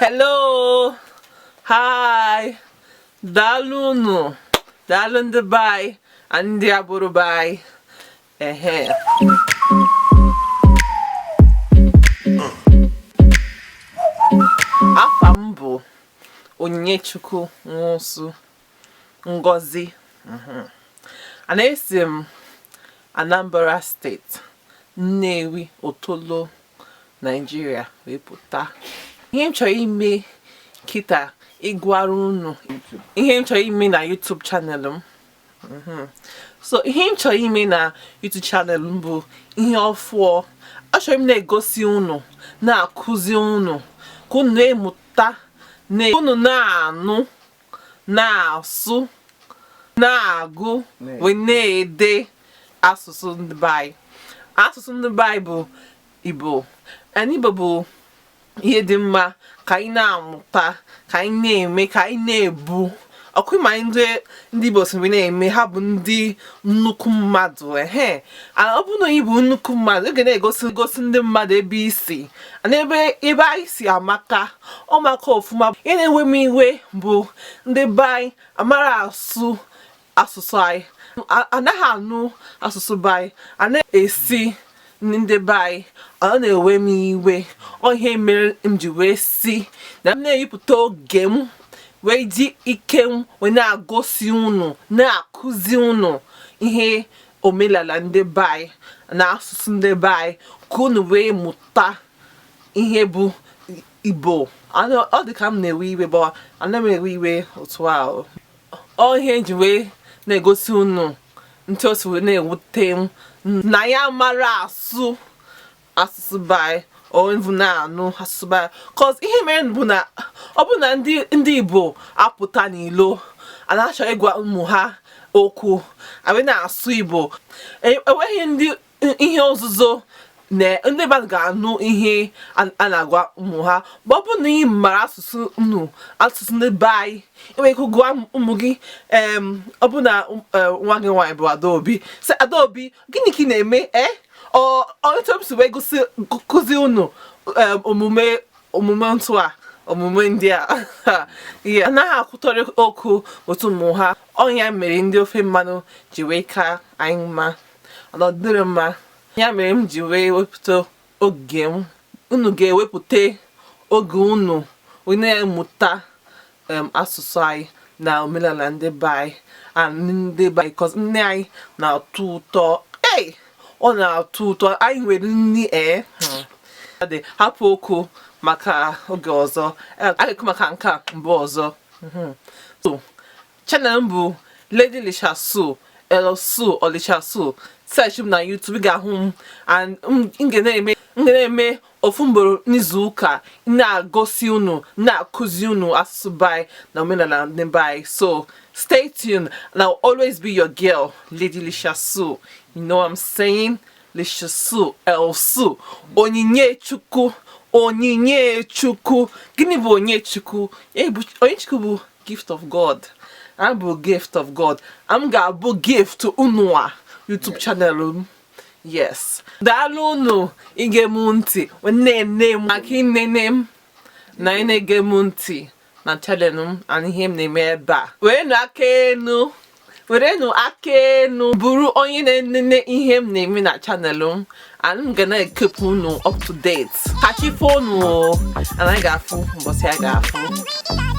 Hello, hi, daalụ unu, daalụ ndị be anyị and ndị abụrọ be anyị. Ehe, afa m bụ Onyinye Chukwu Nwosu Ngozi. And esi m Anambra State, Nnewi, Otolo, Nigeria wee pụta. Ihe m chọrọ ime kịta, ịgwara unu ihe m chọrọ ime na YouTube channel m. So ihe m chọrọ ime na YouTube channel m bụ ihe ọfụọ. Achọrọ m na-egosi unu, na-akụzi unu ka unu na-emụta, unu na-anụ, na-asụ, na-agụ wee na-ede asụsụ ndị be anyị. Asụsụ ndị be anyị bụ Igbo, and Igbo bụ ihe dị mma ka anyị na-amụta, ka anyị na-eme, ka anyị na-ebu ọkụ ma ndị Igbo si na-eme. Ha bụ ndị nnukwu mmadụ. Ehe, ọ bụrụ na ị bụ nnukwu mmadụ, ị ga na-egosi gosi ndị mmadụ ebe isi na ebe anyị si amaka. Ọ maka ọfụma. Ihe na-ewe m iwe bụ ndị be anyị amara asụ asụsụ anyị, anaghị anụ asụsụ be anyị, a na-esi ndị be anyị. Ọ na-ewe m iwe. Ọ ihe mere m ji wee si na m na-eyipụta oge m wee ji ike m wee na-agosi unu, na-akụzi unu ihe omenala ndị be anyị na asụsụ ndị be anyị, ka unu wee mụta ihe bụ Igbo. Ọ dị ka m na-ewe iwe, bụ ana m ewe iwe otu ahụ. Ọ ihe ji wee na-egosi unu ntị o si wee na-ewute m na ya mara asụ asụsụ be anyị, bụ na-anụ asụsụ be anyị, 'cause ihe mere bụ na ọ bụ na ndị Igbo apụta n'ilo, a na-achọ ịgwa ụmụ ha okwu, anyị na-asụ Igbo, enweghị ndị ihe ozuzo na ndị mmadụ ga-anụ ihe a na-agwa ụmụ ha. Ma ọ bụ na ị mara asụsụ unu, asụsụ ndị be anyị, enwere ike gwa ụmụ gị. Ọ bụ na nwa gị nwaanyị bụ Adaobi, sị, "Adaobi, gịnị ka ị na-eme?" Ee, ọ etu m si wee gosi kụzi unu omume ntụ a, omume ndị a, ihe anaghị akwụtọrọ okwu otu ụmụ ha. Ọ ya mere ndị ofe mmanụ ji wee ka anyị mma. Ọ dịrị mma. Ya mere m ji wee wepụta oge m. Unu ga-ewepụta oge unu wee na-emụta asụsụ anyị na omenala ndị be anyị and ndị be anyị, 'cause nne anyị na-atọ ụtọ. Ei, ọ na-atọ ụtọ. Anyị nwere nri. Ee, dị hapụ okwu maka oge ọzọ. A ga-ekwu maka nke a mgbe ọzọ. So channel m bụ Lady Lisha Su, El Su Olisha Su. Search m na YouTube, ị ga-ahụ m. And m ga na-eme ofu ugboro n'izu ụka, na-agosi unu, na-akụzi unu asụsụ be anyị na omenala ndị be anyị. So stay tuned and I'll always be your girl, Lady Lisha Su. You know what I'm saying? Lisha Su, El Su, Onyinye Chukwu. Onyinye Chukwu, gịnị bụ Onyinye Chukwu? Onyinye Chukwu bụ gift of God. I'm bụ gift of God. M ga-abụ gift unu a YouTube channel m. Yes, daalụ unu ige m ntị, nne m, maka inene m na ị na-ege m ntị na channel m and ihe m na-eme ebe a. Werenụ aka enu, werenụ aka enu bụrụ onye na-enene ihe m na-eme na channel m, and m ga na-ekepụ unu up to date. Ka chi fonu o, and anyị ga-afụ mbọsị a ga-afụ.